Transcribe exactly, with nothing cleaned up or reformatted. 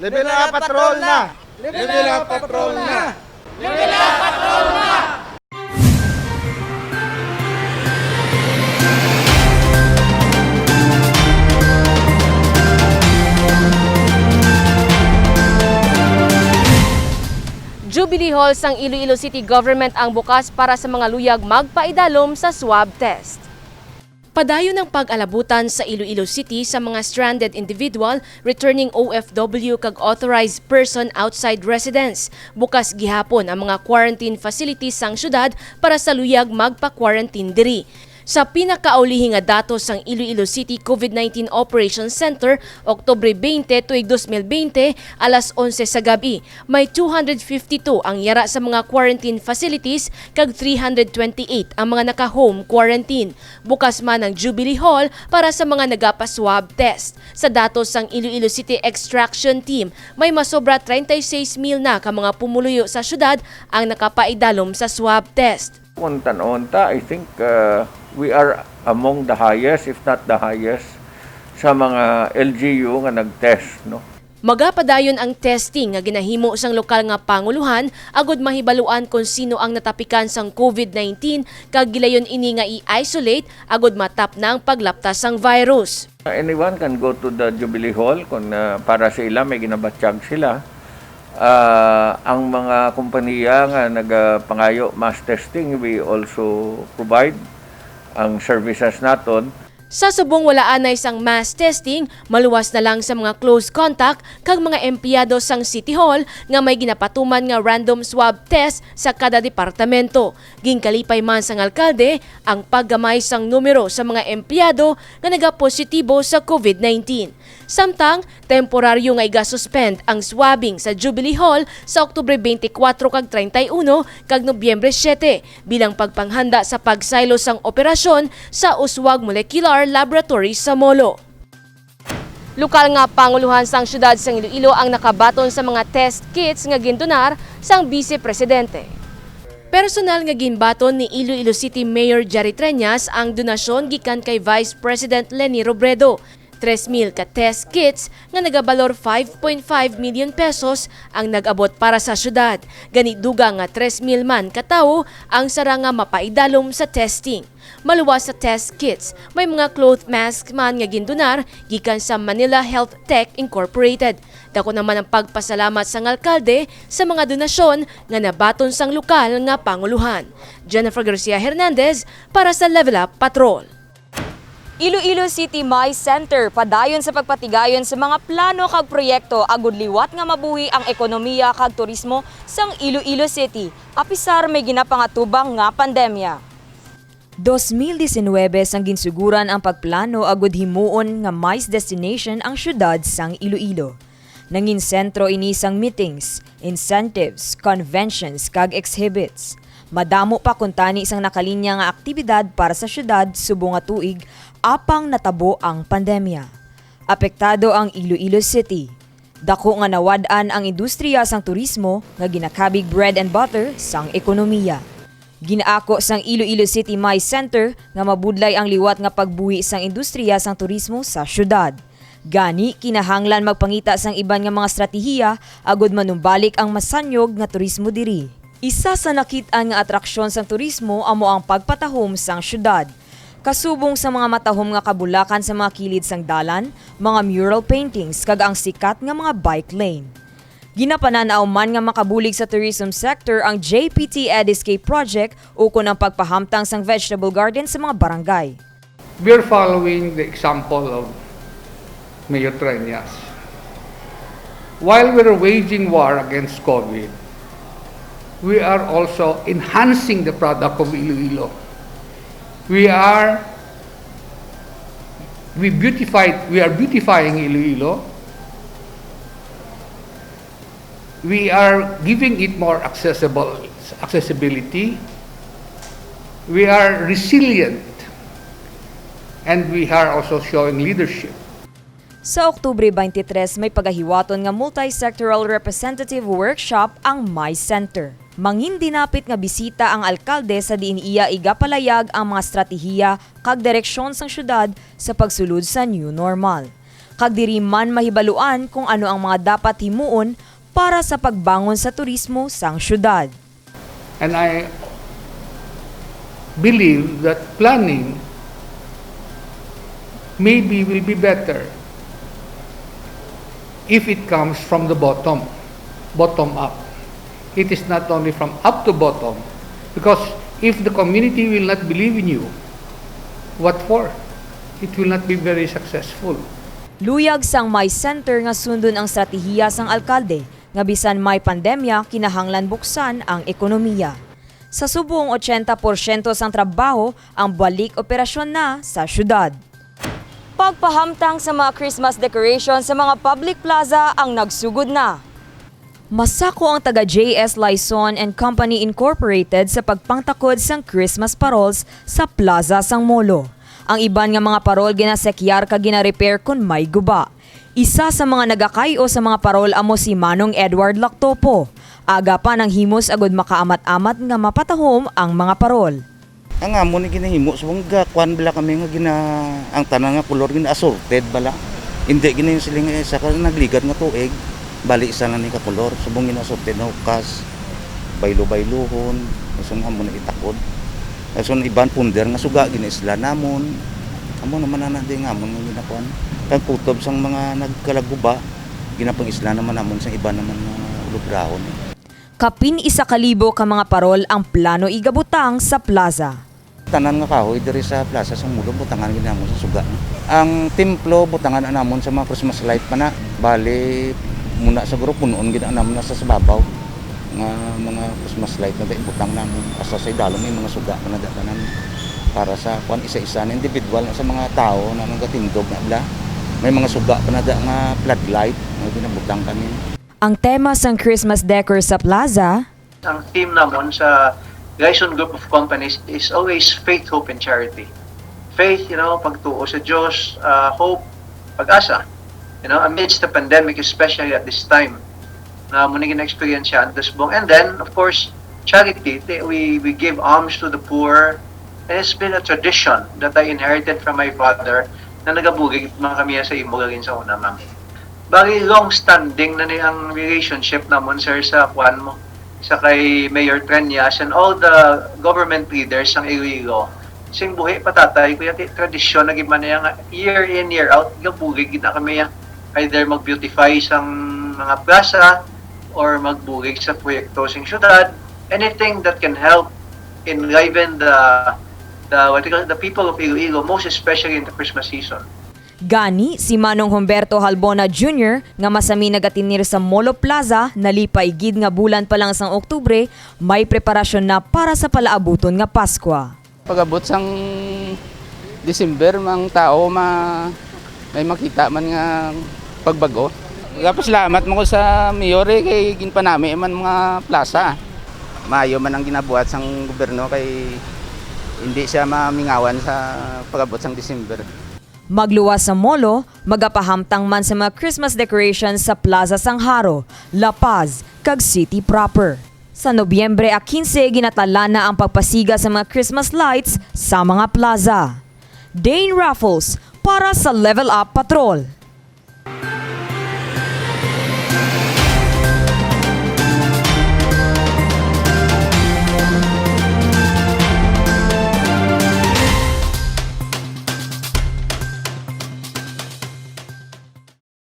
Level up, patrol na! Level up, patrol na! Jubilee Hall sang Iloilo City Government ang bukas para sa mga luyag magpaidalom sa swab test. Padayon ang pag-alabutan sa Iloilo City sa mga stranded individual, returning O F W, kag authorized person outside residence. Bukas gihapon ang mga quarantine facilities sang syudad para sa luyag magpa-quarantine diri. Sa pinakaulihi nga datos sang Iloilo City COVID nineteen Operations Center, Oktubre twenty, tuig dos mil bente, alas onse sa gab-i, may two hundred fifty-two ang yara sa mga quarantine facilities kag three hundred twenty-eight ang mga naka-home quarantine. Bukas man ang Jubilee Hall para sa mga nagapa-swab test. Sa datos sang Iloilo City Extraction Team, may masobra treinta y seis mil na ka mga pumuluyo sa syudad ang nakapaidalom sa swab test. Kung tan-on ta, I think uh, we are among the highest, if not the highest, sa mga L G U nga nag-test, no? Magapadayon ang testing nga ginahimo sang lokal nga panguluhan agud mahibaluan kon sino ang natapikan sang COVID nineteen kag gilayon ini nga i-isolate agud matapna ang paglapta sang virus. Anyone can go to the Jubilee Hall kung uh, para sa ila may ginabatyag sila. Uh, ang mga kompanya nga nagapangayo mass testing, we also provide ang services naton. Sa subong wala anay sang mass testing, maluwas na lang sa mga close contact kag mga empleyado sang City Hall nga may ginapatuman nga random swab test sa kada departamento. Ginkalipay man sang alkalde ang paggamay sang numero sa mga empleyado nga nagapositibo sa COVID nineteen. Samtang, temporaryo nga igasuspend ang swabbing sa Jubilee Hall sa Oktubre twenty-four kag treinta y uno kag Nobyembre siete bilang pagpanghanda sa pagsaylo sang operasyon sa Uswag Molecular Laboratory sa Molo. Lokal nga panguluhan sang siyudad sang Iloilo ang nakabaton sa mga test kits nga gindonar sang Bise Presidente. Personal nga ginbaton ni Iloilo City Mayor Jerry Treñas ang donasyon gikan kay Vice President Leni Robredo. Tres mil ka test kits nga nagabalor five point five million pesos ang nag-abot para sa siyudad. Gani, dugang nga tres mil man ka tawo ang sarang nga mapaidalom sa testing. Maluwas sa test kits, may mga cloth mask man nga gindonar gikan sa Manila Health Tech Incorporated. Dako naman ang pagpasalamat sang alkalde sa mga donasyon nga nabaton sang lokal nga panguluhan. Jennifer Garcia Hernandez para sa Level Up Patrol. Iloilo City May Center padayon sa pagpatigayon sa mga plano kag proyekto agud liwat nga mabuhi ang ekonomiya kag turismo sang Iloilo City, apisar may ginapangatubang nga pandemya. Dos mil diecinuebe sang ginsuguran ang pagplano agud himuon nga MICE destination ang siyudad sang Iloilo. Nangin sentro ini sang meetings, incentives, conventions, kag exhibits. Madamo pa kuntani sang nakalinya nga aktibidad para sa siyudad subong nga tuig apang natabo ang pandemya. Apektado ang Iloilo City. Dako nga nawad-an ang industriya sang turismo nga ginakabig bread and butter sang ekonomiya. Ginaako sang Iloilo City MICE Center nga mabudlay ang liwat nga pagbuhi sang industriya sang turismo sa siyudad. Gani, kinahanglan magpangita sang iban nga mga estratehiya agud manumbalik ang masanyog nga turismo diri. Isa sa nakit-an nga atraksyon sang turismo amo ang pagpatahom sang siyudad. Kasubong sa mga matahom nga kabulakan sa mga kilid sang dalan, mga mural paintings, kag ang sikat nga mga bike lane. Ginapanan-aw man nga makabulig sa tourism sector ang J P T Ediscape Project ukon ang pagpahamtang sang vegetable garden sa mga barangay. We're following the example of Mayor Treñas. While we're waging war against COVID, we are also enhancing the product of Iloilo. We are we beautified we are beautifying Iloilo. We are giving it more accessible accessibility. We are resilient and we are also showing leadership. Sa Oktubre twenty-three, may pagahiwaton nga multi-sectoral representative workshop ang MICE Center. Mangin dinapit nga bisita ang alkalde sa diin iya igapalayag ang mga estratehiya kag direksyon sang syudad sa pagsulod sa new normal. kag diri man mahibaluan kung ano ang mga dapat himuon para sa pagbangon sa turismo sang syudad. And I believe that planning maybe will be better if it comes from the bottom, bottom up. It is not only from up to bottom, because if the community will not believe in you, what for? It will not be very successful. Luyag sang MICE Center nga sundon ang estratehiya sang alkalde nga bisan may pandemya, kinahanglan buksan ang ekonomiya. Sa subong, ochenta porsyento sang trabaho ang balik operasyon na sa syudad. Pagpahamtang sa mga Christmas decoration sa mga public plaza ang nagsugod na. Masako ang taga J S Lyson and Company Incorporated sa pagpangtakod sang Christmas paroles sa plaza sang Molo. Ang iban nga mga parol ginasekyar kag gina-repair kon may guba. Isa sa mga nagakay-o sa mga parol amo si Manong Edward Lactopo. Aga pa nanghimos agud makaamat-amat nga mapatahom ang mga parol. Ang amon ni ginahimo, subong gakuan bala kami nga gina, ang tanan nga kolor gina-assorted bala. Indi gina yung siling nga isa ka nagligad nga tuig, bali isa na ni ka kolor, subong gina-assorted na hukas, baylo-bayluhon, so nga amo na itakod. So iban punder nga suga ginaisla namon. Amo naman na di nga amon nga ginakuan. Kag kutob sang mga nagkalaguba, ginapang-isla naman namon sa iban naman nga lugrahon. Kapin isa ka libo ka mga parol ang plano igabutang sa plaza. Tanan nga kahoy diri sa plaza sang Molo, butangan gid namon sa suga. Ang templo, butangan na namon sa mga Christmas light pa na. Bali, muna sa grupo noon gid namon na sa sababaw nga mga Christmas light na ibutang namon. Asa sa idalom may mga suga pa na da tanan para sa kwan, isa-isa na individual na sa mga tao na nagatindog na bla. May mga suga pa na da nga floodlight nga ginabutang kami. Ang tema sang Christmas decor sa plaza, Ang theme namon sa Lyson Group of Companies is always faith, hope, and charity. Faith, you know, pagtuo sa Diyos, ah, hope, pag-asa. You know, amidst the pandemic, especially at this time, na mo na gina-experience siya ang subong. And then, of course, charity. Ti-, We, we give alms to the poor. And it's been a tradition that I inherited from my father na nagabugig man kami sa imo gagin sa una, ma'am. Bali, long-standing na ni ang relationship namon, sir, sa kwan mo, sa kay Mayor Treñas and all the government leaders sang Iloilo. Sing buhi pa tatay, kuya, ti-, tradisyon na gid man niya nga year in, year out, gabulig gid na kami, ah, either mag-beautify sang mga plaza or magbulig sa proyekto sing syudad. Anything that can help enliven the, the, what you call it, the people of Iloilo, most especially in the Christmas season. Gani, si Manong Humberto Halbona Junior nga masami nagatinir sa Molo Plaza, nalipay gid nga bulan pa lang sang Oktubre, may preparasyon na para sa palaabuton nga Paskwa. Pag-abot sang December, ang tao ma may makita man nga pagbag-o. Nagapasalamat mo ko sa mayor eh, kay ginpanami man mga plaza. Maayo man ang ginabuhat sang gobyerno kay hindi siya mamingawan sa pag-abot sang December. Magluwas sa Molo, magapahamtang man sa mga Christmas decorations sa Plaza sang Jaro, La Paz, kag City proper. Sa Nobyembre a quince, ginatala na ang pagpasiga sa mga Christmas lights sa mga plaza. Dane Raffles para sa Level Up Patrol.